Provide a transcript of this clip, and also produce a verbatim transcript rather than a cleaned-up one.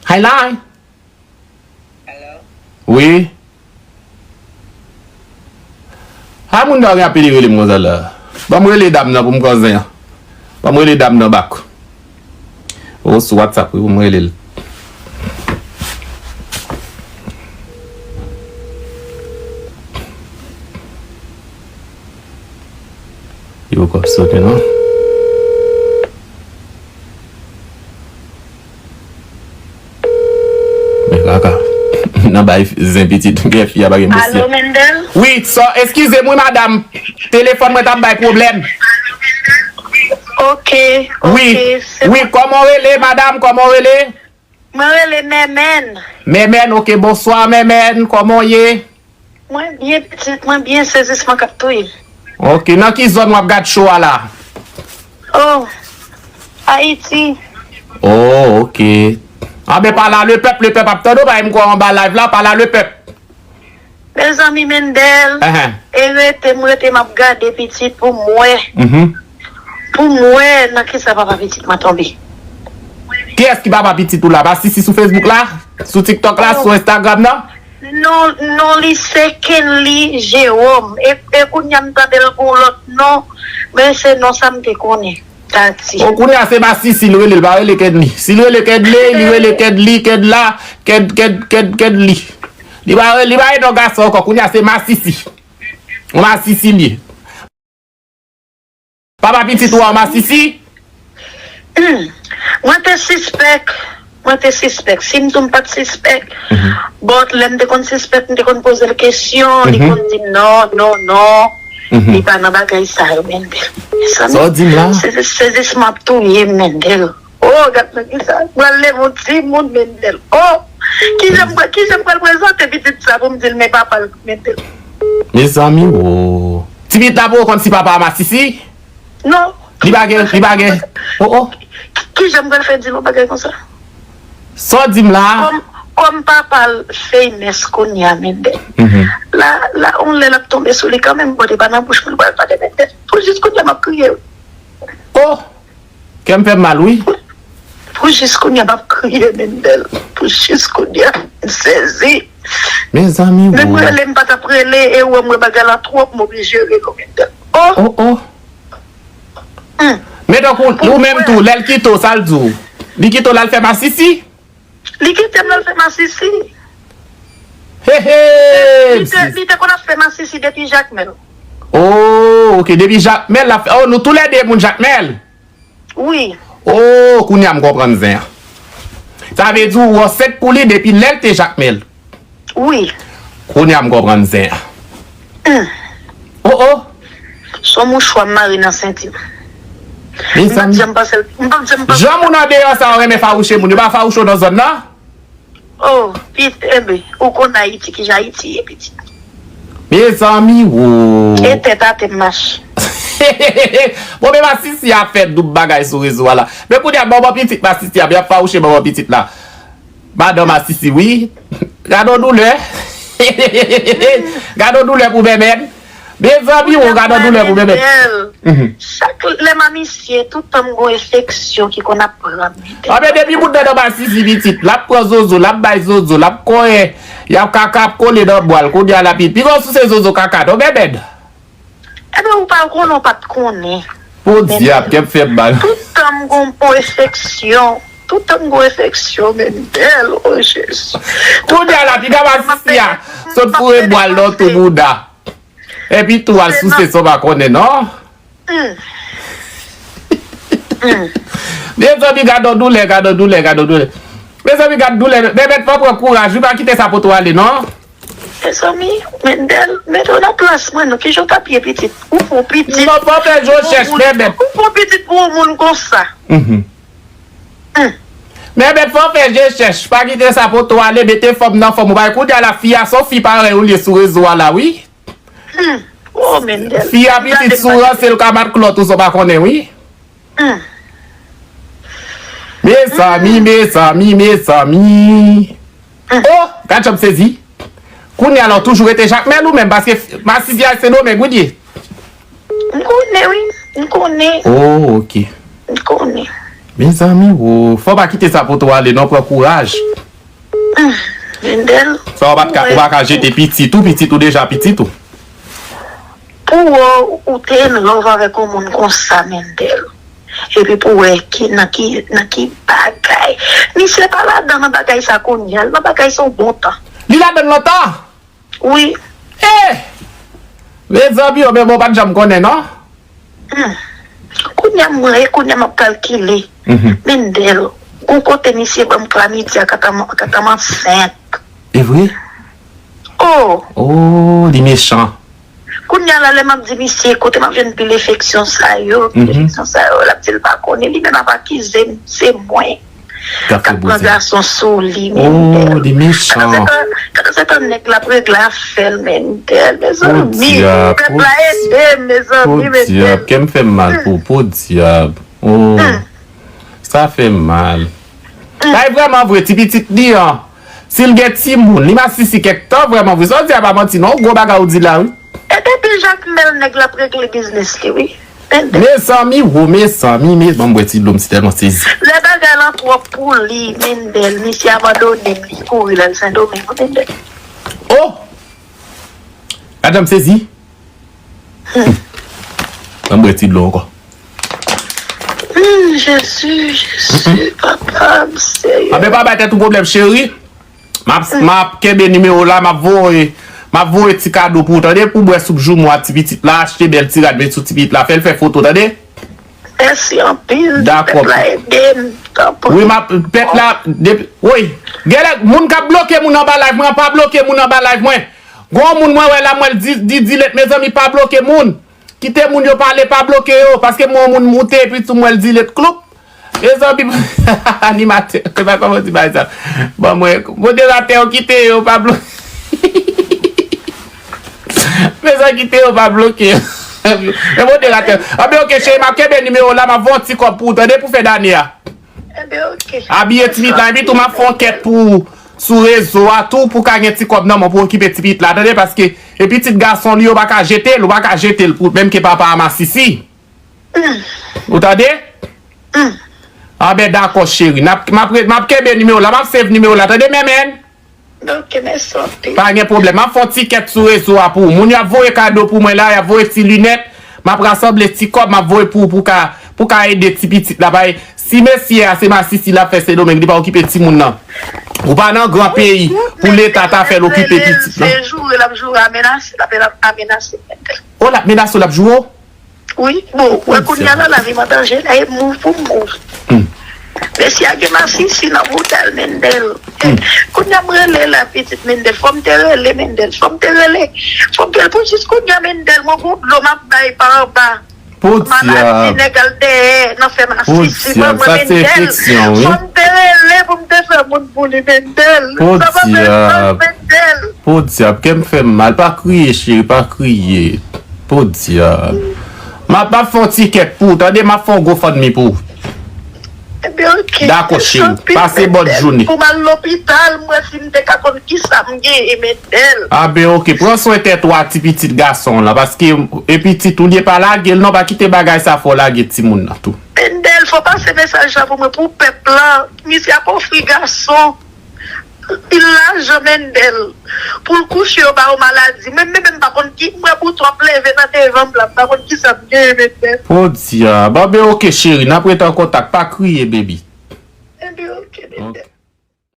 Hay la. Wi. A moun nan gen apele rele m konsa la. Ban m rele dam nan pou m pran zen an. Ban m rele dam nan bak. O, sou WhatsApp wi pou m rele l. Li poko ap sone non. Men kaka. Nan bay zen pitit, gen fi a pa gen mesye. Alo, Mendel? Wi, sò, eskize m wi, madanm. Telefòn mwen t ap bay pwoblèm. Ok, wi, ok, se wi, kòman w rele, madanm? Kòman w rele? Mwen rele Mèmèn. Mèmèn, ok, bonswa, Mèmèn. Kòman w ye? Mwen byen, pitit, mwen byen, sezisman k ap touye m. Ok, nan ki zòn w ap gad show a la? Oh, Ayiti. Oh, ok. Anben, pale a lepèp, lepèp ap tande w, paske m kwè w anba live la, pale a lepèp. Mezanmi, Mendel, e rete, m rete, m ap gade pitit pou m wè. Mhm. Pou m wè nan kisa papa pitit mwen tonbe. Kiyès ki papa pitit ou la? Masisi sou Facebook la? Sou TikTok la? Oh. Sou Instagram nan? Non, non, li se Kenly Jérôme. E, e kounye a m tande l gon lòt non, men se non sa m te konnen. Tati. O, kounye a se Masisi l rele, l pa rele Kenly. Si l rele Kenly, li rele Kenly, Kenla, Kèd, Kèd, Kèd, Kèdli. Li pa, li pa rele non gason ankò, kounye a se Masisi. Masisi li ye. Papa pitit ou a Masisi? Hmm. Mwen te sispèk. Mwen te sispèk. Si m tou m pa t sispèk, mhm, but lè m te konn sispèk, m te konn poze l kesyon, li, mhm, konn di m non, non, non. Mhm. Li pa nan bagay sa yo, Mendel. Sa w di m la? Se, se, sezisman ap touye m, Mendel. Oh, gad nan kisa. M pral leve yon timoun, Mendel. Oh, kijan m pral, kijan m pral prezante pitit sa pou m di l men papa l, Mendel? Mezanmi, oh. Ti pitit la poko konn si papa a Masisi? Non. Li pa gen, li pa gen. Oh, oh. Kijan m pral fè di l yon bagay konsa? Sa w di m la? Kòm, kòm papa l famous kounye a, Mendel. Mhm. La, la, yon lè l ap tonbe sou li kanmenm, bon, li pa nan bouch mwen, li pral pale, Mendel. Pou jis kounye a, m ap kriye, wi. Oh! Kè m fè m mal, wi. Pou, pou jis kounye a, m ap kriye, Mendel. Pou jis kounye a, m sezi. Mezanmi, menm rele, m pa t ap rele, e wè m wè bagay la twòp, m oblije rele w, Mendel. Oh! Oh, oh. Hmm. Men tankou, ou menm tou, lè l kite w, sa l di w? Li kite w, l al fè masisi? Li kite m, l al fè masisi. He, he! Li te, li te konn ap fè masisi depi Jakmèl. Oh, ok, depi Jakmèl l ap fè. Oh, nou toulède moun Jakmèl? Wi. Oh, kounye a m konprann zen an. Sa vle di ou ansent pou li depi lè l te Jakmèl? Wi. Kounye a m konprann zen an. Hmm. Oh, oh. Se yon mouchwa m mare nan senti m. M p ap janm pase l, m p ap janm pase l. Jan moun andeyò sa yo renmen fawouche moun, yo pa fawouche w nan zòn nan? Oh, pit, enben, ou konn Ayiti, kijan Ayiti ye, pitit. Mezanmi, wo. E tèt atè m mache. Bon, men masisi a fè doub bagay sou rezo a la. Men kounye a, manman pitit masisi a, y ap fawouche manman pitit la. Madan masisi, wi. Gad on doulè. Gad on doulè pou bèbèn. Mezanmi, wo, gad on doulè pou bèbèn. Mhm. Chak lè m a misye, tout tan m gon enfeksyon ki konn ap pran m. Anben, depi moun nan masisi pitit, l ap pran zozo, l ap bay zozo, l ap konyen, y ap kaka ap kole nan bwa l, kounye a l ap pi. Pi gwo souse zozo kaka, non, bèbèn. Enben, ou pa konnen, ou pa t konnen. Podyab, kè m fè m mal. Tout tan m gon po enfeksyon. Tout tan m gon enfeksyon, Mendel, o Jezi. Kounye a la, piga masisi a sot foure bwa l nan tou bouda. Epi tou al souse sa w pa konnen, non? Hmm. Hmm. Mezanmi, gad on doulè, gad on doulè, gad on doulè. Mezanmi, gad doulè. Bèbèt, fò w pran kouraj wi, pa kite sa pote w ale, non? Mezanmi, Mendel, mete w nan plas mwen non. Kijan w t ap ye pitit? Ou fè w pitit. Non, fò w fè je chèch, Bèbèt. Ou fè w pitit pou yon moun konsa. Mhm. Hmm. Bèbèt, fò w fè je chèch. Pa kite sa pote w ale, mete fòm nan fòm. Ou pa kounye a la, fi a se yon fi parèy ou l ye sou rezo a la, wi. Hmm. Oh, Mendel. Fi a pitit sou ranse l ka mat klòt ou sa w pa konnen, wi. Hmm. Mezanmi, mezanmi, mezanmi. Hmm. Oh, gad jan m sezi. Kounye a la, w toujou rete Jakmèl ou menm, paske masisi a Sendomeng, wi, l ye. M konnen, wi. M konnen. Oh, ok. M konnen. Mezanmi, wo, fò w pa kite sa pote w ale, non, pran kouraj. Hmm, Mendel. Sa w pa ka, ou pa ka jete pitit ou, pitit ou deja pitit ou. Pou ou, ou te in love avèk yon moun konsa, Mendel. Epi pou wè ki, nan ki, nan ki bagay. Misye pa ladan nan bagay sa kounye a, l nan bagay sa yon bon tan. Li ladan lontan? Wi. Eh! Mezanmi, yo, men bon, pa t janm konnen, non? Hmm. Kounye a, mwen, e kounye a, m ap kalkile. Mhm. Mendel, gon kote misye ban m klamidya, kata m, kata m ansent. E vre? Oh! Oh, li mechan. Kounye a la, lè m ap di misye, kote m ap jwenn pil efeksyon sa yo, pil Mhm. efeksyon sa yo, l ap di l pa konnen. Li menm ap akize m, se mwen k ap pran gason sou li, Mendel. Oh, li mechan. Pandan se tan, pandan se tan nèg la ap regle afè l, Mendel. Mezanmi, pèp la ede m, mezanmi, Mendel. Podyab, kè m fè m mal pou, podyab. Oh, sa fè m mal. Bay vrèman vre, ti pitit li an. Si l gen timoun, li masisi kèk tan, vrèman vre. Sa w di a pa manti, non. Gwo bagay ou di la, wi. E depi Jakmèl nèg la ap regle biznis li, wi. Mezanmi, wo, mezanmi, me, ban m bwè ti dlo, m si tèlman sezi. Lè bagay lan twòp pou li, Mendel, misye abandone m, li kouri l al Sendomeng, wi, Mendel. Oh! Gad jan m sezi. Hmm. Ban m bwè ti dlo ankò. Hmm, Jezi, Jezi, papa, m serye. Anben, pa bay tèt ou pwoblèm, cheri. M ap, m ap kenbe nimewo w la, m ap voye, m ap voye ti kado pou ou, tande, pou bwè soup joumou a ti pitit la, achte bèl ti rad, met sou ti pitit la, fè l fè foto, tande? Mèsi anpil. Dakò. Pèp la ede m, tanpri. Wi, m ap, pèp la, depi, wi. Genlè, moun k ap bloke moun anba live mwen, pa bloke moun anba live mwen. Gon moun mwen wè la, mwen di, di, delete, mezanmi, pa bloke moun. Kite moun yo pale, pa bloke yo, paske mwen yon moun moute, epi tou mwen l delete kloup. Mezanmi, animatè, se pa kòman di bagay sa. Ban mwen, moderatè yo kite yo, pa bloke. Mezanmi, kite yo, pa bloke yo. Men moderatè, anben, ok, cheri, m ap kenbe nimewo w la, m ap voye yon ti kòb pou ou, tande, pou fen dane a. Enben, ok. Abiye ti pitit la, epi tou m ap fè yon kèt pou ou sou rezo a tou, pou ka gen ti kòb nan men w pou okipe ti pitit la, tande, paske e pitit gason li, yo pa ka jete l, ou pa ka jete l pou menm ke papa a masisi. Hmm. Ou tande? Hmm. Anben, dakò, cheri. N ap, m ap, m ap kenbe nimewo w la, m ap save nimewo w la, tande, menmen? Ok, mèsi anpil. Pa gen pwoblèm. M ap fè yon ti kèt sou rezo a pou ou. Moun y ap voye kado pou mwen la, y ap voye ti linèt. M ap rasanble ti kòb, m ap voye pou ou, pou ka, pou ka ede ti pitit la. Paske si mesye a se masisi l ap fè Sendomeng, li pa okipe timoun nan. Ou pa nan gran peyi pou Leta ta fè l okipe pitit la. Se joure l ap joure, amenase l ap amenase. O, l ap menase w, l ap joure w? Wi, bon, wè kounye a la, lavi m an danje, la e move pou move. Hmm. Mesye a gen masisi nan bouda l, Mendel. Hmm. Kounye a m rele la, pitit Mendel, fò m te rele Mendel, fò m te rele, fò m te rele, pou jis kounye a, Mendel, mwen gon dlo m ap bay pa anba. Maladi nèg al dèyè nan fè masisi ban mwen, Mendel. Fò m te rele pou m te fè moun pou li, Mendel. Sa pa fè sans, Mendel. Podyab, kè m fè m mal, pa kriye, cheri, pa kriye. Podyab. M ap, m ap fè yon ti kèt pou ou, tande, m ap fè yon GoFundMe pou ou. Enben, ok. Dakò, cheri. Pase bòn jounen. Pou m al lopital, m wè si m te ka konn kisa m genyen, Mendel. Anben, ok. Pran swen tèt ou a ti pitit gason w lan, paske e pitit ou li ye, pa lage l non, pa kite bagay sa fè w lage timoun nan tou. Mendel, fò pase mesaj la pou mwen, pou pèp la. Misye ap ofri gason. Pil lajan, Mendel, pou l kouche, yo ba yo maladi. Mwen menm, m pa konn ki, m wè bouton ap leve nan devan m la, m pa konn kisa m genyen, Mendel. Podyab. Anben, ok, cheri, n ap rete an kontak. Pa kriye, baby. Enben, ok, Mendel.